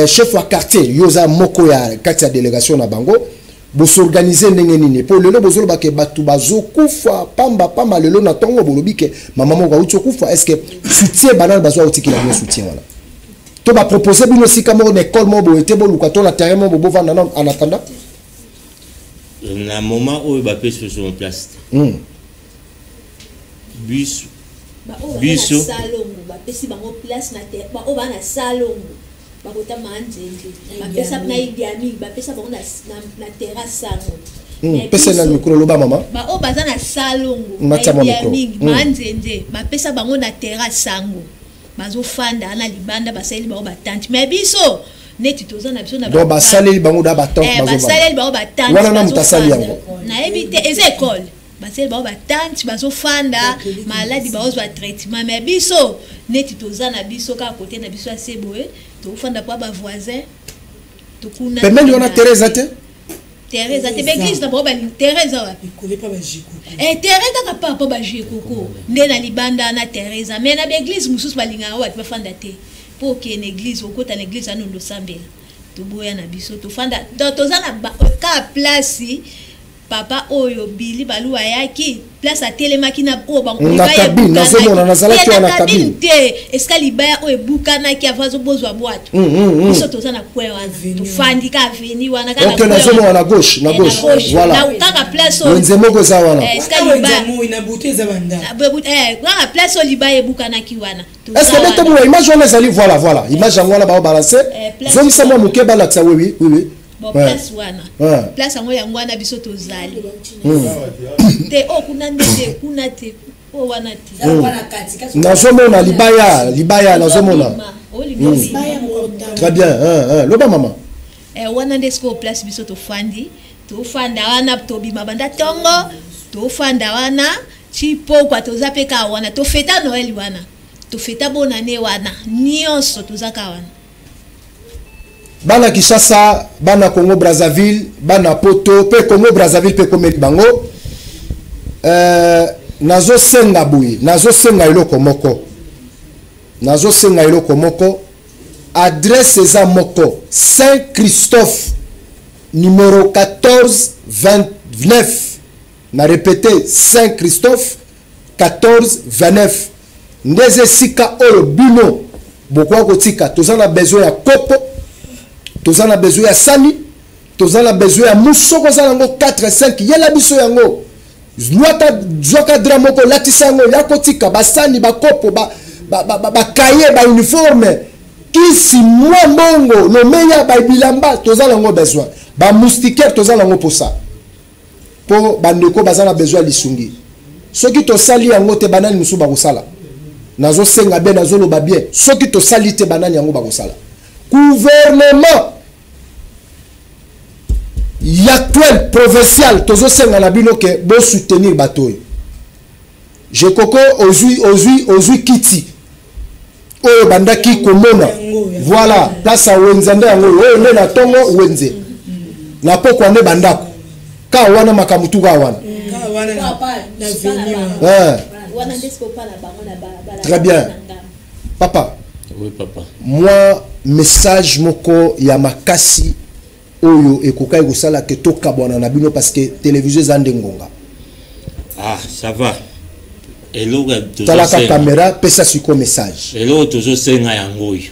Chef ya quartier, yo oza moko ya kati ya délégation na bango, bosorganize ndenge nini? Mpo lelo bozoloba ke bato bazokufa pamba pamba. Lelo na ntongo bolobi ke mama moko auti okufa. Est ce que soutien banani bazwa otikela bino soutien wana, to bapropose bino esika moko na ekole moko boye te boluka, to na terrain moko bovanda nano en attendant? Na moment oyo bapesi biso place te. Biso biso salongo bapesi bango place na te, baoyo baa na salongo bakotama nzenze bapesa na idiami bapesa bango na terrasse sango. Pesa na micro, loba mama. Baoyo baza na salongo na idiami banzenze bapesa bango na terrasse sango, bazofanda na libanda, basaleli bango batante. Mais biso neti toza na biso na donc basaleli bango da batante? Basaleli bango batante wana na moto asali yango? Nayebi te, eza ekole. Basaleli bango batante, bazofanda, maladi baozwa traitement. Mais biso neti toza na biso kaka kote na biso ase boye, tofanda mpo bavoisin tokuna pembeni wana. Terrain eza te? Terrain eza te. Baeglise na bango balingi terrain eza wapi? Terrain kaka pa mpo bajekoko nde na libanda na terrain eza. Mais na baeglise mosusu balingaka bato bafanda te, mpo okende église, okota na église anondo osambela. Toboya na biso, tofanda. Donc toza na kaka place papa oyo Bili Balu ayaki, place atelemaki na oyo na cabine. Nazomona, nazalaki wana na cabine te, esika libaya oyo ebukanaki avant azobozwa bwato. Biso toza na coin wana, tofandi ka avenue wana. Ok, nazomona na gauche, na gauche, voilà. Kaka place oyo wenze moko eza wana. Esika libaya kaka place oyo libaya ebukanaki wana. Est ce que betomona image wana ezali? Voilà, voilà image yango wana baobalance. Zongisa mwa moke, balakisa. Oui, oui, oui. Bon, place wana, place yango, yango wana biso tozali te. Oyo kuna nde te, kuna te, oyo wana te. Nazomona libaya, libaya nazomona très bien. Loba mama. Wana nde sikoyo place biso tofandi. Tofanda wana, tobima banda ntongo, tofanda wana ti pokwa, toza mpe kaka wana. Tofeta Noel wana, tofeta bonane wana, nyonso toza kaka wana. Bana Kinshasa, bana Congo Brazzaville, bana Poto mpe Congo Brazzaville mpe ekomeli bango. Nazosenga boye, nazosenga eloko moko, nazosenga eloko moko. Adresse eza moko: Saint Christophe, numéro 14 29. Na répété, Saint Christophe 14 29 nde eza esika oyo bino bokoka kotika. Toza na besoin ya kopo, toza na besoin ya sani, toza na besoin ya musu. Soki oza nango 4 5, yela biso yango. Zwaka, zwaka drap moko, olatisa yango, ya kotika basani, bakopo, bakaye, bauniforme, kisi, mwa mbongo, lomeya, babilamba. Toza nango besoin. Bamoustiquaire toza nango mposa, mpo bandeko baza na besoin ya lisungi. Soki tosali yango te, banani mosusu bakosala? Nazosenga bien, nazoloba bien, soki tosali te, banani yango bakosala? Gouvernement actuel provincial, tozosenga na bino ke bosoutenir bato oyo. Jekoko, ozwi, ozwi, ozwi kiti. Oyo bandaki komona. Voilà, place ya wenze nde yango oyo nde na tongo wenze. Na pokwa nde bandako. Ka wana makambo tu ka wana. Eh. Très bien. Papa. Oui, papa. Moi, message moko ya makasi oyo ekokaki kosala ke tokabwana na bino parce que télévision eza nde ngonga. Ah, ça va. Eloko talaka caméra pesa siko message. Eloko tozosenga yango oyo.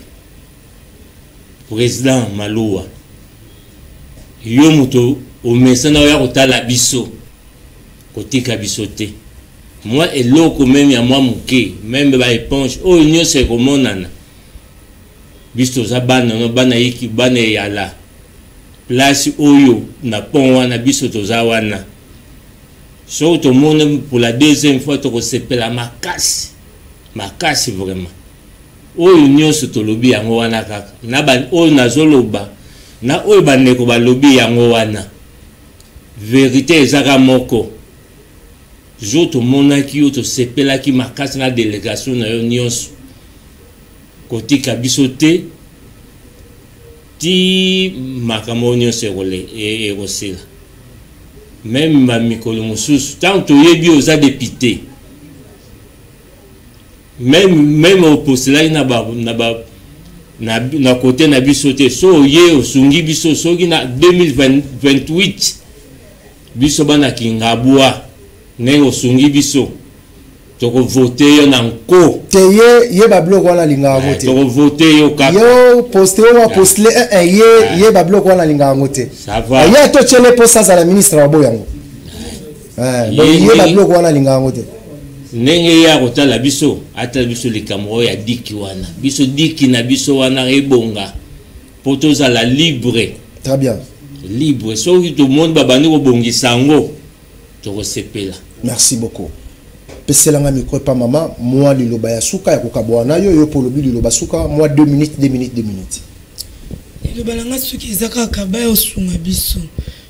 Président Maluwa, yo moto omesana oya kotala biso, kotika biso te. Mwa eloko meme ya mwa moke, meme ba éponge oyo nyonso ekomonana. Biso toza bana no bana yiki bana eyala. Place oyo na pont wana biso toza wana. Soki tomoni pour la deuxième fois tokosepela makasi. Makasi vraiment. Oyo nyonso tolobi yango wana kaka. Na ba oyo nazoloba na oyo bandeko balobi yango wana. Verite ezaka moko. Jour tomonaki yo tosepelaki makasi na délégation na yo nyonso. Kotika biso te ti makambo nyonso ekosila. Même ba mikolo mosusu ntango toyebi oza député, même opostelaki na ba, na ba, na, na côté na biso te. So oye osungi biso soki na 2028 biso bana Kingabwa ndenge osungi biso tokovote yo na nko te. Ye ye babiloko wana alingaka yango te. Tokovote yo kaka. Yo poste oyo apostule ye ye babiloko wana alingaka yango te. Ye totyele mposa azala ministre wa boyo yango. Donc ye babiloko wana alingaka yango te. Ndenge ye akotala biso, atala biso likambo oyo ya diki wana. Biso diki na biso wana ebonga mpo tozala libre. Très bien. Libre. Soki tomoni babandi kobongisa yango, tokosepela. Merci beaucoup. Peselanga micro epa mama, mwa liloba ya suka ya kokabwana na yo, yo mpo olobi liloba suka, mwa 2 minutes, 2 minutes, 2 minutes. Liloba na nga soki eza kaka baya osunga biso.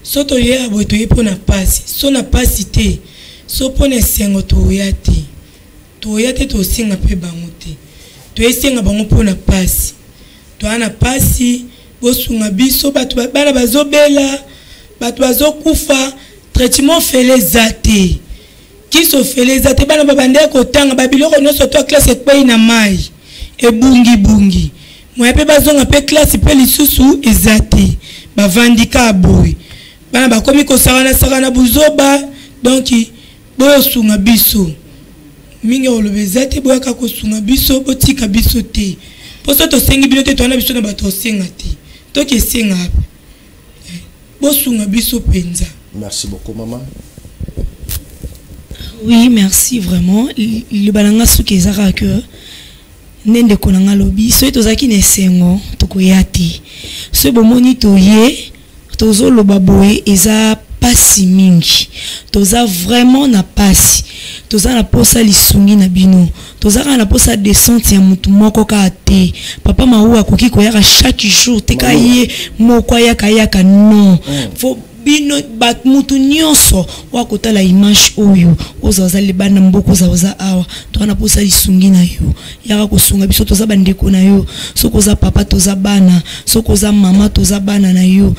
So toyeya boye toye mpo na pasi. So na pasi te, so mpo na esengo toya te. Toya te, tosenga mpe bango te. Toyesenga bango mpo na pasi. Toya na pasi, bosunga biso, bato bana bazobela, bato bazokufa, traitement ofele eza te. Kisi ofele eza te, bana babandaki kotanga, ba biloko nyonso to classe ekwei na mai, ebungibungi. Moya mpe bazonga mpe classe mpe lisusu eza te. Bavandi kaka boye. Bana bakomi kosakana sakana buzoba, donc boyosunga biso. Mingi ya koloba eza te, boyaka kosunga biso, botika biso te. Po so tosengi bino te, towana biso na bato osenga te. Toki esenga wapi? Bosunga biso penza. Merci beaucoup maman. Oui, merci vraiment. Liloba na nga suki eza kaka que nde ndeko na nga alobi, soki tozalaki na esengo tokoya te. Soki bomoni toye, tozoloba boye eza pasi mingi. Toza vraiment na pasi. Toza na posa lisungi na bino. Toza kaka na posa descente ya mutu moko kaka te. Papa Maou akoki koyaka chaque jour te, kaka ye moko ayaka yaka non. Faut bino ba mutu nyonso oyo akotala image oyo, oza oza libanda mboka, oza oza awa, toza na posa lisungi na yo. Yaka kosunga biso, toza bandeko na yo. Soki oza papa toza bana, soki oza mama toza bana na yo.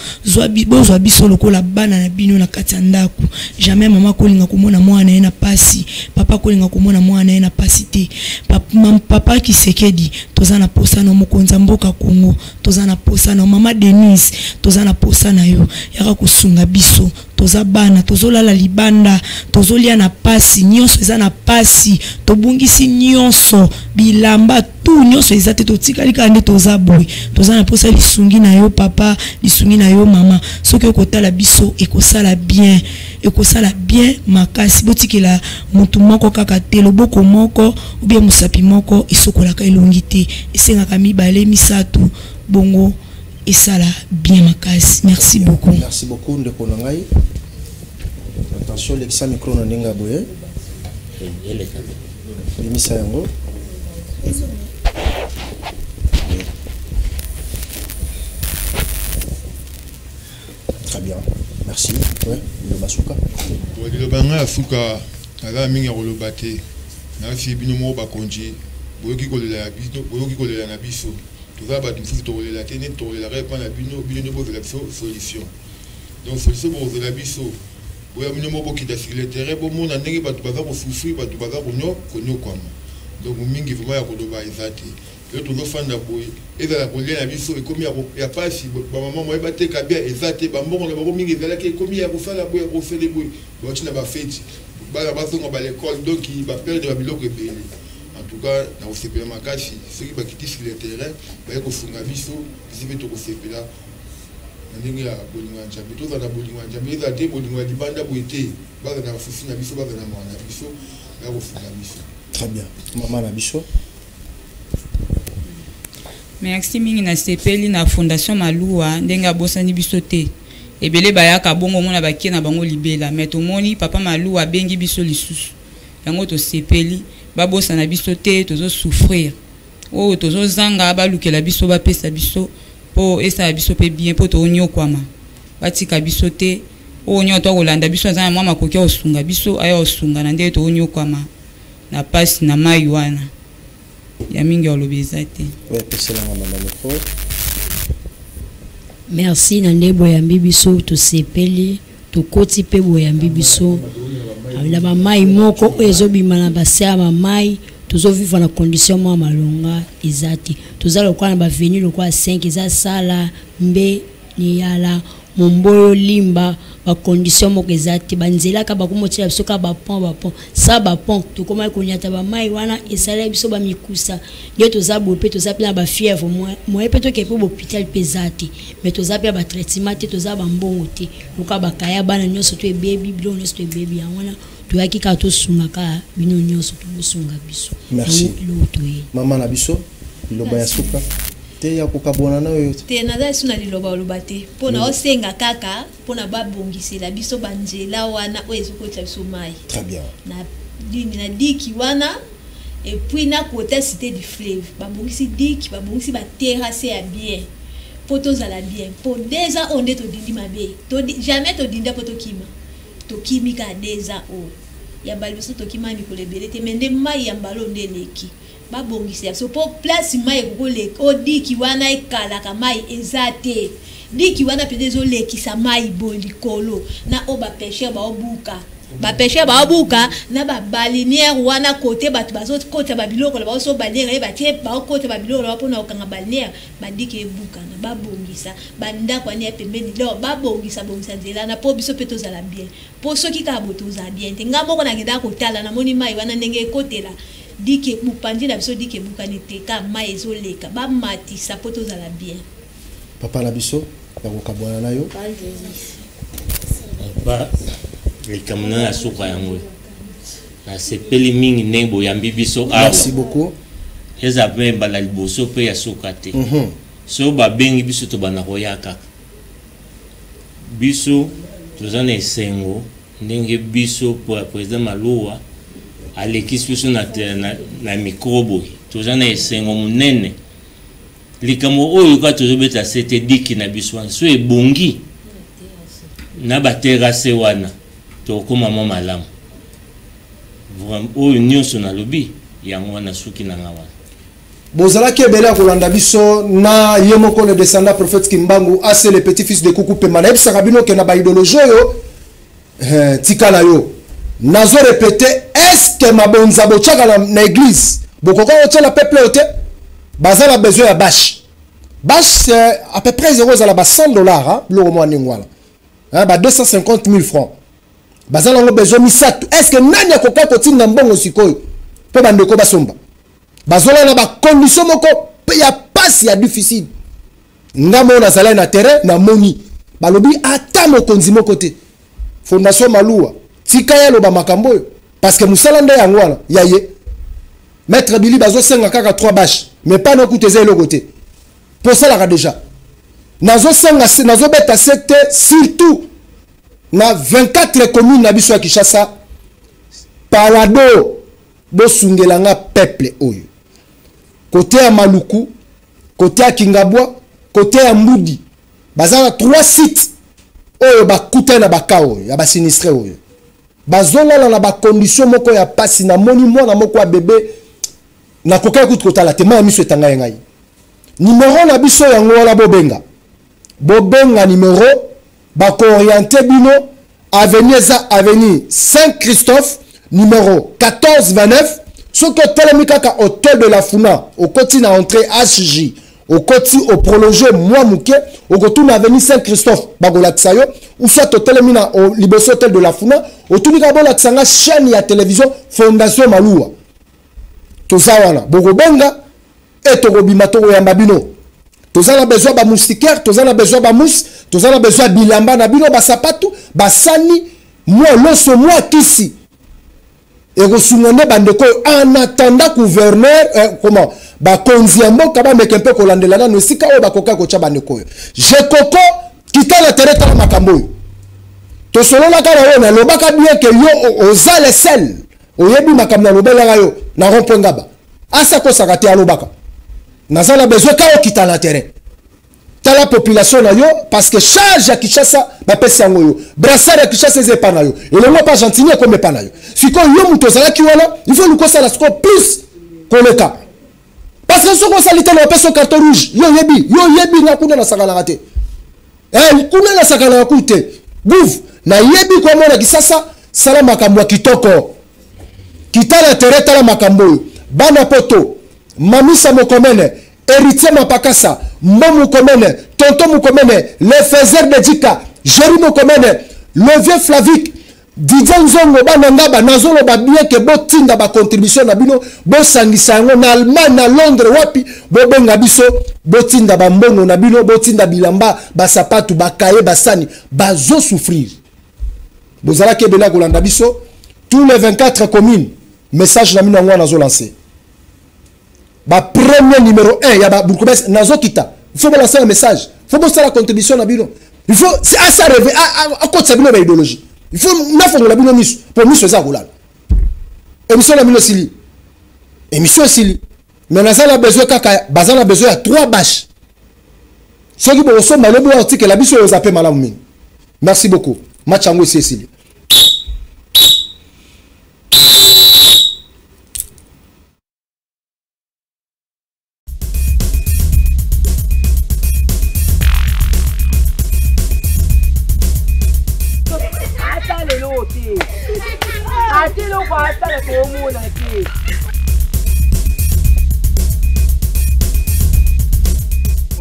Bozwa biso lokola bana na bino na kati ya ndako. Jamais mama akolinga komona mwana na ye na pasi, papa akolinga komona mwana na ye na pasi te. Papa Tshisekedi, toza na posa na mokonzi ya mboka Congo, toza na posa na mama Denise, toza na posa na yo. Yaka kosunga biso, toza bana, tozolala libanda, tozolia na pasi, nyonso eza na pasi, tobungisi nyonso, bilamba tout nyonso eza te, totikali kaka nde toza boye. Toza na posa lisungi na yo papa, lisungi na yo mama. Soki okotala biso ekosala bien, ekosala bien makasi. Botikela mutu moko kaka te, loboko moko ou bien mosapi moko esokolaka elongi te, esengaka mibale misato bongo esala bien makasi. Merci beaucoup. Merci beaucoup ndeko na ngai. Attention, lekisa micro na ndenge ya boye. Bimisa yango. Très bien. Merci. Ouais, liloba suka. Ouais, liloba ngai ya suka, naza mingi ya koloba te. Nayebisi bino moko bakonzi. Boyoki kolela ya bino, boyoki kolela na biso. Toza bato mosusu tokolela te, neti tokolelaka epai na bino, bino nde bozela biso solution. Donc solution bokozela biso, boya bino moko bokita sur le terrain, bomona ndenge bato baza kosouffrir, bato baza konyo konyokwama. Donc mingi vraiment ya koloba eza te. Lelo tozofanda boye, ezala kolia na biso ekomi ya, ya pasi, bamama moye bateka bia eza te, bambongo na bango mingi ezalaki ekomi ya kosala boye, ya kosele boye, bauti na bafeti, bana bazonga ba l'école, donc ba perdre ba biloko ebele. En tout cas, nakosepela makasi soki bakiti sur le terrain, baye kosunga biso, biso mpe tokosepela na ndenge ya bolingo ya Nzambe. Tozala na bolingo ya Nzambe, ezala te bolingo ya libanda boye te, bazala na basusi na biso, bazala na mawa na biso, baya kosunga biso. Très bien. Mama na biso. Merci mingi, nasepeli na Fondation Maluwa ndenge abosani biso te. Ebele bayaka bongo omona bakie na bango libela, mais tomoni papa Maluwa abengi biso lisusu, yango tosepeli. Babosana biso te, tozo souffrir oyo tozozanga, balukela biso, bapesa biso mpo esala biso mpe bien, mpo toonyokwama. Batika biso te. Oyo nyonso akolanda biso aza na mwa makoki ya kosunga biso, aya kosunga na ndenge toonyokwama na pasi na mai wana. Ya mingi olobi eza te. Merci na nde boyambi biso, tosepeli, tokoti mpe boyambi biso na bamai moko oyo ezobima na base ya bamai. Tozovivre na condition mwa malonga eza te. Toza lokola na baveni lokola 5, eza sala mbe niyala momboyo limba, bacondition moko eza te. Banzela kaka bakomotiela biso kaka bapont, bapont sa bapont, tokomaki koniata bamai wana, esalaki biso bamikusa nde toza boye. Mpe toza mpe na bafièvre, moye mpe tokee mpe bopital mpe eza te, mais toza mpe ya batraitement te, toza bambongo te. Lokola bakaya bana nyonso to ebebi, biloko nyonso to ebebi, yango wana toyaki kaka tosunga kaka bino nyonso, tobosunga biso. Merci. Eloko toye. Mama na biso, liloba ya suka te ya kokabwana na oyo. Te, naza lisusu na liloba oloba te, mpo na osenga kaka mpona babongisela biso banzela wana oyo ezokotisa biso mai. Très bien. Na nini, na diki wana, et puis na kota Cité du Fleuve babongisi diki, babongisi baterrasse ya bien mpo tozala bien, mpo 2 ans oyo nde todindi mabe. Jamais todinda mpo tokima, tokimi kaka 2 ans oyo ya mbala liboso, tokima mikolo ebele te, mais nde mai ya mbala oyo nde eleki. Babongisela biso mpo place mai ekokoleka oyo diki wana ekalaka mai eza te. Diki wana mpenza ezolekisa mai boye likolo na oyo bapêcheur baobuka, bapêcheur baobuka na babalinière wana, kote bato bazokota babiloko na bango. So balinière ye batie, baokota babiloko na bango mpona kokanga balinière, badiki ebukana. Babongisa bandako wana ya pembeni, donc babongisa bongisa nzela wana mpo biso mpe tozala bien, mpo soki kaka boye tozala bien te. Nga moko nakendaka kotala, namoni mai wana ndenge ekotela diki, mopanzi na biso diki ebukani te, ka mai ezoleka. Bamatisa mpo tozala bien. Papa na biso, ya kokabwana na yo. Papa, likambo na ya suka yango, nasepeli mingi ndenge boyambi biso awa. Merci beaucoup. Eza mpe mbala liboso mpe ya suka te. So babengi biso, tobanda koya kaka. Biso toza na esengo ndenge biso président Maluwa alekisi biso na micro boye. Toza na esengo monene. Likambo oyo kaka tozobeta se te, diki na biso wana so ebongi na baterrasse wana, tokokóma mwa malamu. Oyo nyonso nalobi yango wana, suki na nga wana. Bozalaki ebele ya kolanda biso na ye moko le descendant prophète Kimbangu ase, le petit fils de Kuku Pemba. Nayebisaka bino ke na baidéologie oyo, tika na yo, nazo répéter: est-ce mabonza botiaka na église, bokoka kotiela peuple oyo te? Baza na besoin ya bâche. Bâche, c'est à peu près zéro, ezala ba 100 $, hein, biloko mwa ndenge wana, hein, ba 250 000 francs. Baza nango besoin misato. Est ce que nani akoka kotinda mbongo sikoyo mpo bandeko basomba? Bazolala na bacondition moko ya pasi, ya difficile. Nga moko nazalaki na terrain, namoni balobi ata mokonzi moko te. Fondation Maluwa, tika ye aloba makambo oyo, parce que mosala nde yango wana ya ye. Maître Bili, bazosenga kaka 3 bâche, mais pas nokuta, eza eloko te mpo osalaka déjà. Nazosenga, nazobeta se te, surtout na 24 commune na biso ya Kinshasa. Palado, bosungela nga peuple oyo kote ya Maluku, kote ya Kingabwa, kote ya Mbudi. Baza na 3 sites oyo bakutani na baka oyo ya basinistrés oyo bazolala na bacondition moko ya pasi. Namoni mwana moko ya bebe. Nakokaki kutu kotala te, mai ya miso etanga ye ngai. Numero na biso yango wana, bobenga, bobenga numero, bakooriente bino. Avenue eza avenue Saint Christophe numéro 1429. Soki otelemi kaka hotel de la Funa, okoti na entrée HJ, okoti oprolonge mwa moke, okotuna avenue Saint Christophe, bakolakisa yo. Ou soit otelemi na liboso hotel de la Funa, otuni kaka bolakisa nga chaîne ya télévision Fondation Maluwa. Toza wana, bokobenga e tokobima, tokoyamba bino. Toza na besoin ba moustiquaire, toza na besoin ba mousse, toza na besoin bilamba na bino, basapatu, basani, mwa loso, mwa kisi ekosunga nde bandeko oyo. En attendant gouverneur, comment, bakonzi ya mboka bameke mpe kolandela nano esika oyo bakoka kotya bandeko oyo. Jekoko kita na tere, tala makambo oyo tosololaka na yo. Nalobaka bien ke yo oza le sel oyebi makambo nalobelaka yo na rond point Ngaba. Asa akosaka te, alobaka naza na besoin ka okita na terrain, tala population na yo, parce que charge ya Kinshasa bapesi yango yo. Brassard ya Kinshasa eza epa na yo, elongo pa Gentini ekomi epa na yo. Sikoyo yo moto ozalaki wana, il faut luka osala sikoyo plus koleka, parce que soki osali te na opesi yo carton rouge. Yo oyebi, yo oyebi nga kuna nasakanaka te. Kuna nasakanaka ku te. Gouve, nayebi komona Kisasa, sala makambo ya kitoko, kita na terrain, tala makambo oyo. Bana poto, Mamisa Mokomene, Héritier Mapakasa, Mbo Mokomene, Tonton Mokomene, le faiseur de Djika, Jerry Mokomene, le vieux Flavic, Didier Nzongo, bana Ngaba, nazoloba bien ke botinda ba contribution na bino, bosangisa yango na Allemagne, na Londres, wapi, bobenga biso, botinda ba mbongo na bino, botinda bilamba, basapatu, bakaye, basani, bazo souffrir. Bozalaki ebele ya kolanda biso, tous les 24 communes, message na bino yango wana nazo lancer. Ba premier numéro 1 ya ba bourgmestre nazokita, il faut balancer un message, il faut bosala contribution na bino, il faut si asa rêver akotisa bino ba idéologie, il faut nafongola bino miso po miso eza kolala. Émission na bino esili, émission esili, mais naza na besoin kaka, baza na besoin ya 3 bâches. Soki bokosomba lobi oyo otikela biso oyo oza pe malamu mingi. Merci beaucoup. Match yango esi esili. Ata lelo te, ata eloko asala toomona te.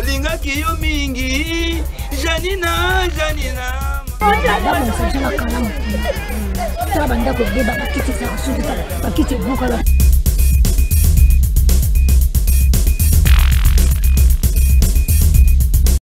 Lingaki yo mingi, Janina, Janina. Babongisa biso na kala mokili, tala bandako ebeba, bakiti ezaka soki bakiti ebukana.